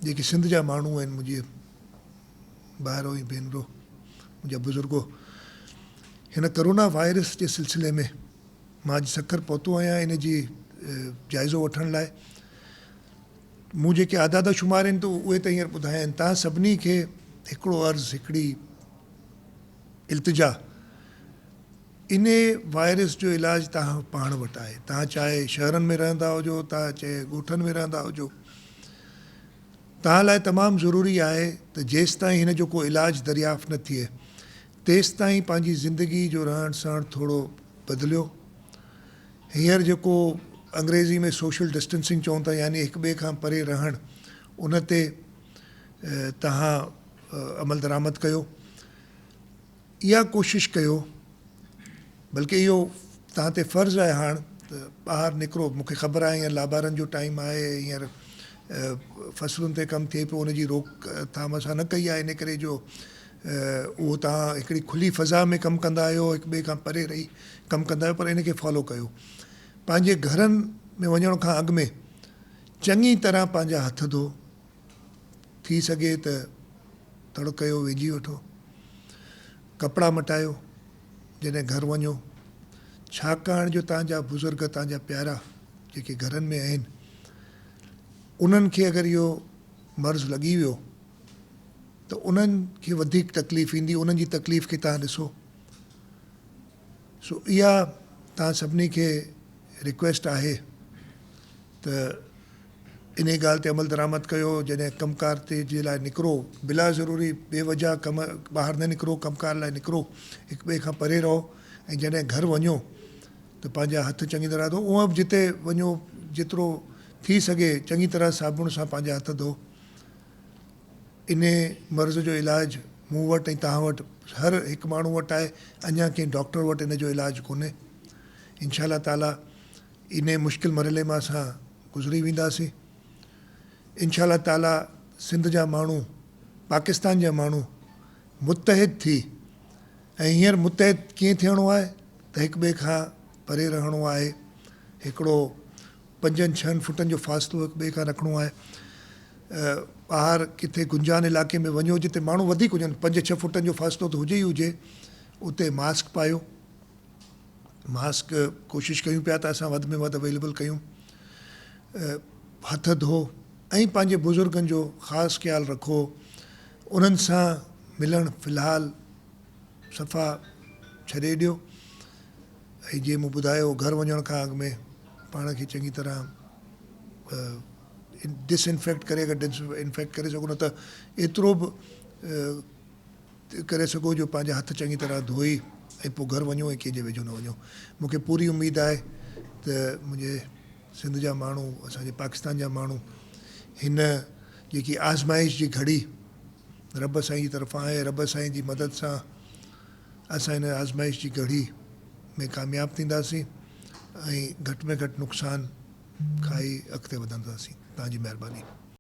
جيڪي سنڌ جا ماڻهو آهن منهنجي ڀائرو ۽ ڀينرو منهنجا بزرگو هن ڪرونا وائرس جي سلسلي ۾ مان اڄ سکر پهتو آهيان ان جي جائزو وٺڻ لاء مون جيڪي اعداد شمار آهن ته اهي ته هينئر ٻڌايا آهن تان سڀني کي هڪڙو عرض هڪڙي التجا ان وائرس جو علاج توهان پاڻ وٽ آهي توهان چاهي شهرن ۾ رهندا هجو توهان چاهي ڳوٺن ۾ رهندا هجو توهان لاء تمام ضروري آهي ته جيستائين هن جو ڪو علاج دريافت نه ٿئي تيستائين پنهنجي زندگي جو رهڻ سهڻ ٿورو بدليو. هينئر جيڪو انگريزي ۾ سوشل ڊسٽنسنگ چون ٿا يعني هڪ ٻئي کان پري رهڻ ان تي توهان عملدرآمد ڪيو. اها ڪوشش ڪيو بلڪه اهو توهان تي فرض آهي هاڻ ته ٻاهر نڪرو مون کي خبر آهي هينئر لابارن جو ٽائيم آهي هينئر فصلن تي ڪم ٿئي پيو ان جي روڪ ٿام اسان نه ڪئي آهي ان ڪري جو اهو توهان هڪڙي کلي فضا ۾ ڪم ڪندا آهيو هڪ ٻئي کان پري رهي ڪم ڪندا آهيو پر ان کي فالو ڪيو پنهنجي گهرن ۾ وڃڻ کان اڳ ۾ چڱي طرح پنهنجا هٿ ڌو ٿي سگهي ته تڙ ڪيو ويجهي وٺو. ڪپڙا مٽايو جڏهن گهر وڃو. ڇاڪاڻ جو توهان جا بزرگ توهان جا پيارا جيڪي گهرن ۾ آهن انهن کي اگر اهو مرض لڳي ويو ته انهن کي وڌيڪ تڪليف ايندي انهن جي تڪليف کي توهان ڏسو. سو اها توهان سڀني کي رڪويسٽ آهي ته انهي ڳالهه تي عمل درآمد ڪيو جڏهن ڪم ڪار تي جي لاء نڪرو بلا ضروري بي وجه ڪم ٻاهر نه نڪرو ڪم ڪار لاء نڪرو هڪ ٻئي کان پري رهو ۽ جڏهن گهر وڃو ته پنهنجا هٿ چڱي طرح ڌو اونئن به جتي وڃو جيترو ٿي سگهي چڱي طرح صابڻ سان پنهنجا هٿ ڌو انهي مرض جو علاج مون وٽ ۽ توهان وٽ هر هڪ ماڻهو وٽ آهي اڃا ڪنهن ڊاڪٽر وٽ ان جو علاج ڪونهي انشاء الله تعالي انهي مشڪل مرحلي مان اسان گذري وينداسين انشاء الله تعالي سنڌ جا ماڻهو پاڪستان جا ماڻهو متحد ٿي ۽ هينئر متحد ڪيئن ٿيڻو آهي ته هڪ ٻئي کان پري رهڻو آهي هڪڙو پنجن ڇهن فٽن جو فاصلو هڪ ٻئي کان رکڻو آهي ٻاهر ڪٿي گنجان علائقي ۾ وڃو جتي ماڻهو وڌيڪ هجن پنج ڇهه فٽن جو فاصلو ته هجي ئي هجي اتي ماسڪ پايو ماسڪ ڪوشش ڪيون پيا ته اسان وڌ ۾ وڌ اويليبل ڪيون هٿ ڌو ۽ پنهنجي بزرگن جو خاص خيال رکو انهن سان ملڻ في الحال صفا ڇڏي ڏيو ۽ جي مون ٻڌايو گهر وڃڻ کان اڳ ۾ پاڻ کي چڱي طرح ڊس انفيڪٽ ڪري اگر ڊس انفيڪٽ ڪري سگهو نه ته ايترو به ڪري سگهو جو پنهنجا هٿ چڱي طرح ڌوئي ۽ پوء گهر وڃو ۽ ڪنهن جي ويجهو نه وڃو. مون کي پوري اميد آهي ته منهنجي سنڌ جا ماڻهو اسان جي پاڪستان جا ماڻهو هن جيڪي آزمائش جي گهڙي رب سائين جي طرفان آهي رب سائين جي مدد سان اسان هن آزمائش جي گهڙي ۾ ڪامياب ٿينداسين ۽ گهٽ ۾ گهٽ نقصان کائي اڳتي وڌنداسين. توهان جي مهرباني.